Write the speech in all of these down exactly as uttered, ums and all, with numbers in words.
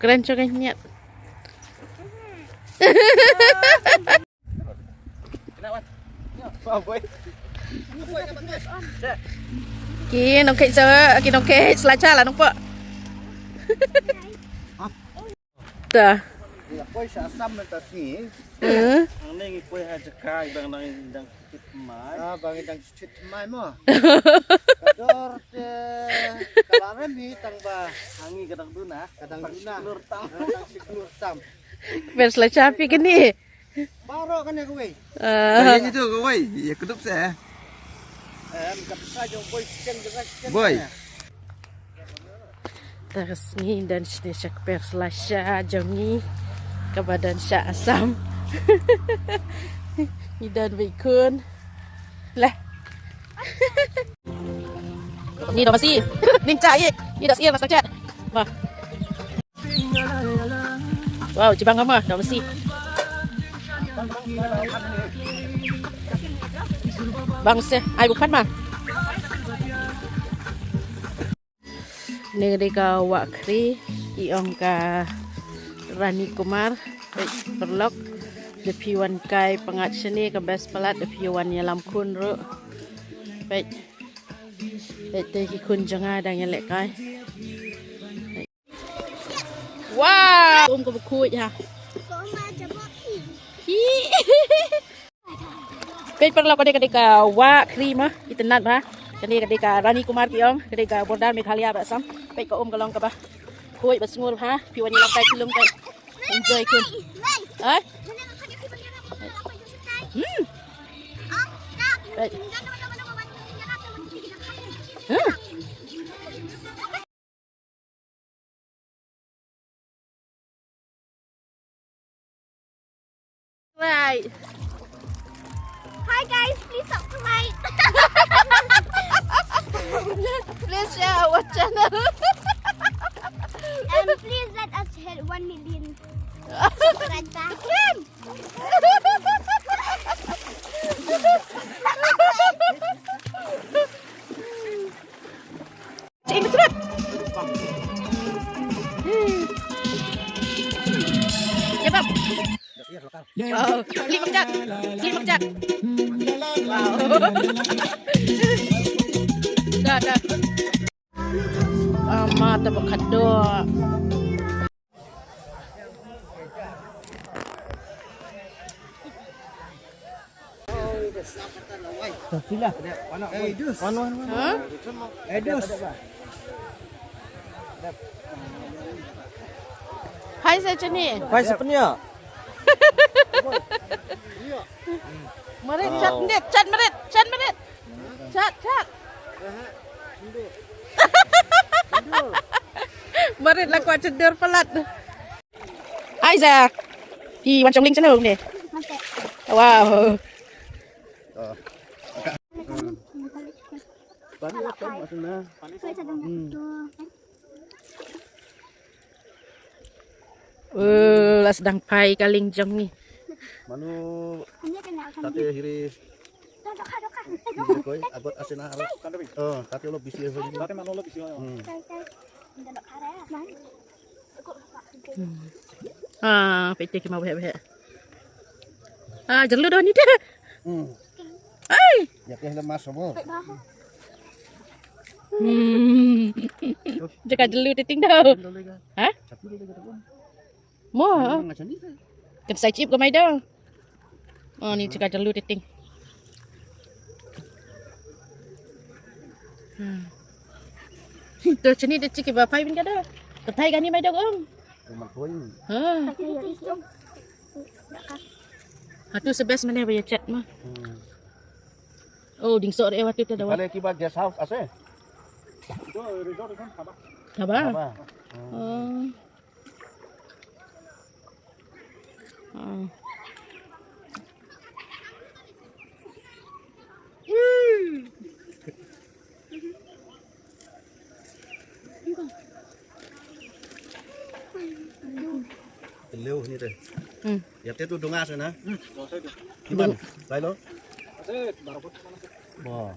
Kren cho ka niat. Ki nongkheit sa, ki nongkheit sla cha la nongpoh. Ta. Ngi la poi sha Assam mynta sngi. Hmm. Hangne ngi poi ha jaka ba ngi dang, dang shu thied thymmai. Ah, ba ngi dang shu thied thymmai mo. Ka dor te ka la rem hi tang ba. Ha ngi ka dang duna. Ka dang duna. Ka dang shu klur tam. Ka dang shu klur tam. Pher sla cha phi kane. Baroh kane kawei. Ah. Ka ïa ngi tu kawei, ïa kdup seh. Em, ka pisa jong boi shen jong ka shen. Boi. Kane. Te ka sngi don shane sha kper sla sha jong ngi kaba don sha Assam. Ngi don bad i khun. Lah. Ni da masi. Ning cha i. Ni da sir mas kachat. Wah. Wow, jibang ama da masi. Bang se ai bukan ma. Ni ka dei ka wah khri, i ong ka Rani Kumar, peit paralok, da phi wan kai pyngngad shane ka best palat, da phi wan ïalam khun ruh. Peit, peit te ki khun jong nga dang ïalehkai. Wow, um ka bakhuid ha. Peit paralok, ka dei, ka dei ka wah khri ma, itynnad bha. Kane ka dei ka Rani Kumar ki ong, ka dei ka border Meghalaya bad Assam. Peit ka um ka long kaba khuid ba sngur bha, phi wan ïalehkai ki lum peit. Enjoy khun. Ai? Hmm. Peit. Hmm. Right. Hi guys, please subscribe. Please share our channel. And please let us hit one million subscribers. Cik, cepat. Hmm. Cepat. Wow. Lima jat. Lima jat. Wow. Dah, dah. Ama ta ba khadduh. Sila. Wan, wan, wan. Hah? Eh, dus. Hai sa chini. Hai sa penia. Marit, chat marit, chat marit, chat marit. Chat, chat. Marit la kwah chendur palat. Isaac. Pi wan chong ling channel ne. Wow. Eh, la sdang phai ka lieng jong ngi. Manu, tate hiri. Hiri koi, agot asena aro. Oh, tate lo bisi ho. Tate manu lo bisi ho. Hmm. Ah, pete ki ma bhek bhek. Ah, jelu do ni te. Hmm. Ai. Ya ke mas mo. Hmm. Jaka jelu te ting do. Ha? Mo. Kan sai chip ko mai do. Oh, ni chika jalu titing. Hmm. To chini de chiki ba phai bin kada. Ka phai gani mai dog ong. Ha. Hatu se best mane ba ya chat ma. Hmm. Oh, ding sor e watu te dawa. Pale ki ba guest house ase. Haba. Haba. Hmm. Oh. Teleu ni te. Hmm. Ya te tu donga sana. Kiban, lai lo. Ba.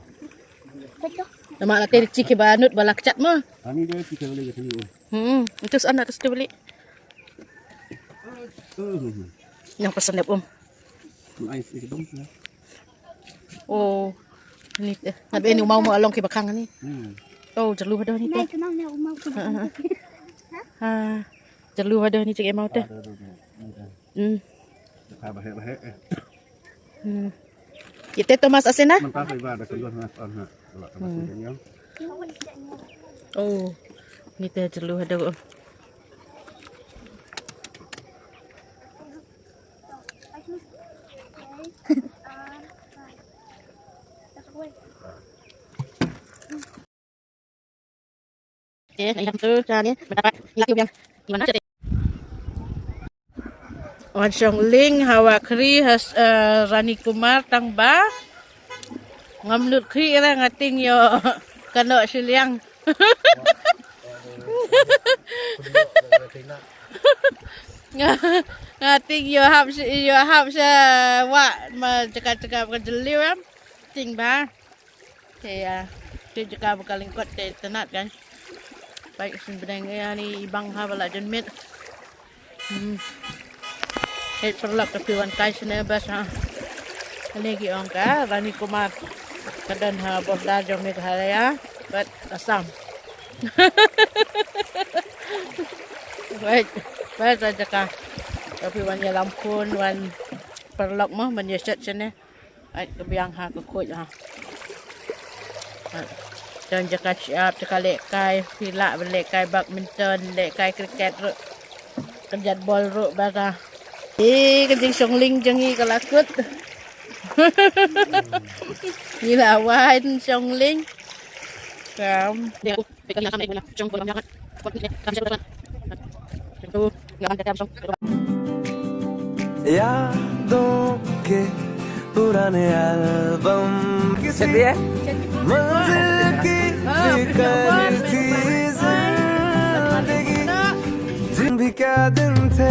Nama la te chiki ba nut ba la kchat ma. Ani de chiki le gitu. Hmm, itu sana terus tu beli. Nang pasan dep um. Ai si dum ya. Oh. Ni te. Ngat be ni mau mo along ki bakang ni. Hmm. Oh, jalu hadoh ni te. Ha. Jalu hadoh ni cik emau te. Hmm. Ka bahek bahek eh. Hmm. Ite Thomas asena? Mentah iba ada keluar na on ha. Kalau tak masuk yang. Oh. Ni te jalu hadoh. Wan shong ling hawa kri has, eh, Rani Kumar tang ba ngam lut kri ra ngating yo kano shiliang. Ngating yo hap si yo hap sa wa ma cakap cakap ka jeliu am ting ba. Te ya, te jaka ba ka lyngkot te tynat kan. Bai shin bneng ya ni i bang ha ba la jon mit. Hmm. Hei paralok ka phi wan kai shane bas ha. Ane ki ong ka Rani Kumar. Ka don ha border jong Meghalaya bad Assam. Wait, bas ha jaka. Ka phi wan ïalam phone wan paralok mo ban ïa set shane. Ai, ka biang ha, ka khuid ha. Ai, don jaka shyiap, jaka lehkai, phi lah ban lehkai badminton, lehkai cricket ruh. Ka jat bol ruh bad ha. Eh, ka jingshong ling jong ngi ka la kut. Ngi la wan shong ling. Kam. यादों के पुराने एल्बम किसी मंजिल की फिक्र थी जिंदगी जिन भी क्या दिन थे